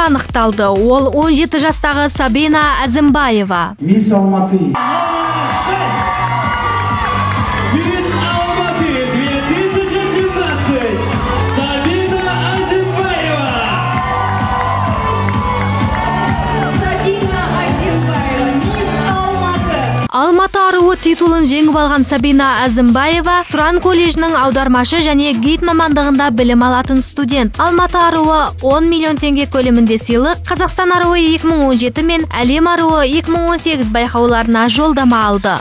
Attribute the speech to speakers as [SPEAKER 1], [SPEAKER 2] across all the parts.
[SPEAKER 1] анықталды. Ол 17 жастағы Сабина Әзімбаева.
[SPEAKER 2] Мисс Алматы.
[SPEAKER 3] Мисс Алматы 2017 Сабина Әзімбаева.
[SPEAKER 4] Сабина Әзімбаева, Мисс Алматы.
[SPEAKER 1] Алматы аруы титулын жеңіп алған Сабина Әзімбаева Тұран колледжінің аудармашы және гид мамандығында білім алатын студент. Алматы аруы 10 миллион теңге көлемінде сыйлық, Қазақстан аруы 2017 мен Әлем аруы 2018 байқауларына жолдама алды.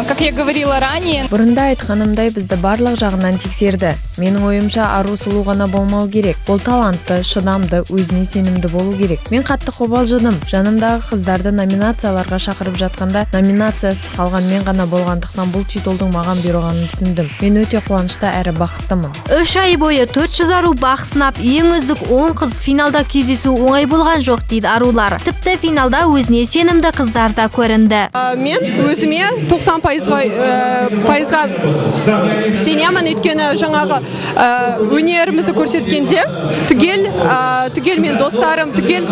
[SPEAKER 5] Как я говорила ранее,
[SPEAKER 6] Бұрында айтқанымдай, бізді барлық жағынан тексерді. Менің ойымша, ару сұлу ғана болмау керек. Ол талантты, шыдамды, өзіне сенімді болу керек. Мен қатты қобалжыдым. Жанымдағы қыздарды номинацияларға шақырып жатқанда, номинациясыз қалған мен ғана болғандықтан, бұл титулдың маған бұйырғанын түсіндім. Мен өте қуанышты әрі бақыттымын.
[SPEAKER 1] 3 ай бойы 400 ару бақ сынап, ең үздік 10 қыз финалда кездесу оңай болған жоқ дейді арулар. Тіпті финалда өзіне сенімді қыздар да көрінді.
[SPEAKER 7] Мен өзіме 90 пайызға сенемін, өйткені жаңағы өнерімізді көрсеткенде түгел мен достарым, түгел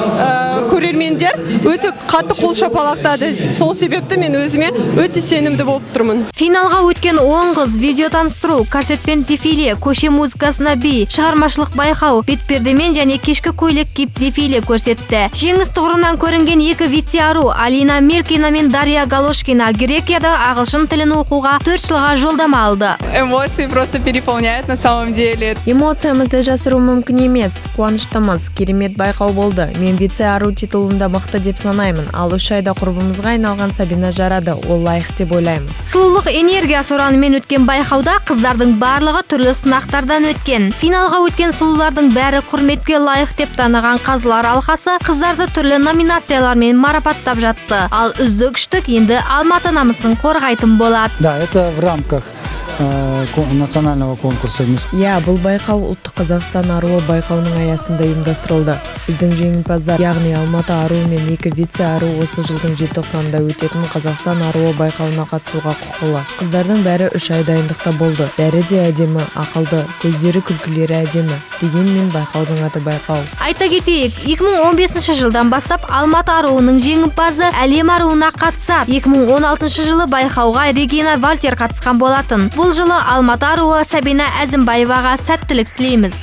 [SPEAKER 7] көрермендер өте қатты қол шапалақтады. Сол себепті мен өзіме өте сенімді болып тұрмын.
[SPEAKER 1] Финалға өткен 10 қыз видео таныстыру, корсетпен дефиле, көше музыкасына би, шығармашылық байқау, бетпердемен және кешкі көйлек киіп дефиле көрсетті. Жеңіс тұғырынан көрінген екі вице ару Алина Миркина мен Дарья Галошкина Грекияда ағылшын тілін оқуға 4 жылға жолдама алды.
[SPEAKER 5] Эмоции просто переполняют на самом деле.
[SPEAKER 6] Эмоциямызды жасыру мүмкін емес. Қуаныштымыз, керемет байқау болды. Мен вице ару титулында мықты деп санаймын. Ал 3 айда құрбымызға айналған Сабина жарады. Ол лайық деп ойлаймын.
[SPEAKER 1] Сұлулық энергиясы ұранымен өткен байқауда қыздардың барлығы түрлі сынақтардан өткен. Финалға өткен сұлулардың бәрі құрметке лайық деп таныған қазылар алқасы қыздарды түрлі номинациялармен марапаттап жатты. Ал үздік үштік енді Алматы намысын қорғайтын болады.
[SPEAKER 2] Да, это в рамках национального конкурса «Мисс».
[SPEAKER 6] Иә, бұл байқау ұлттық «Қазақстан аруы» байқауының аясында ұйымдастырылды. Біздің жеңімпаздар, яғни Алматы аруы мен екі вице ару, осы жылдың желтоқсанында өтетін «Қазақстан аруы» байқауына қатысуға құқылы. Қыздардың бәрі 3 ай дайындықта болды. Бәрі де әдемі, ақылды, көздері, күлкілері әдемі. Дегенмен байқаудың аты байқау.
[SPEAKER 1] Айта кетейік, 2015 жылдан бастап Алматы аруының жеңімпазы Әлем аруына қатысады. 2016 жылы байқауға Регина Вальтер қатысқан болатын. Бұл жылы Алматы аруы Сабина Әзімбаеваға сәттілік тілейміз.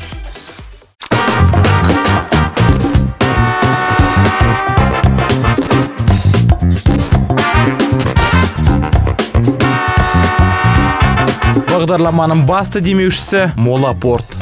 [SPEAKER 8] Бағдарламаның басты демеушісі Молапорт.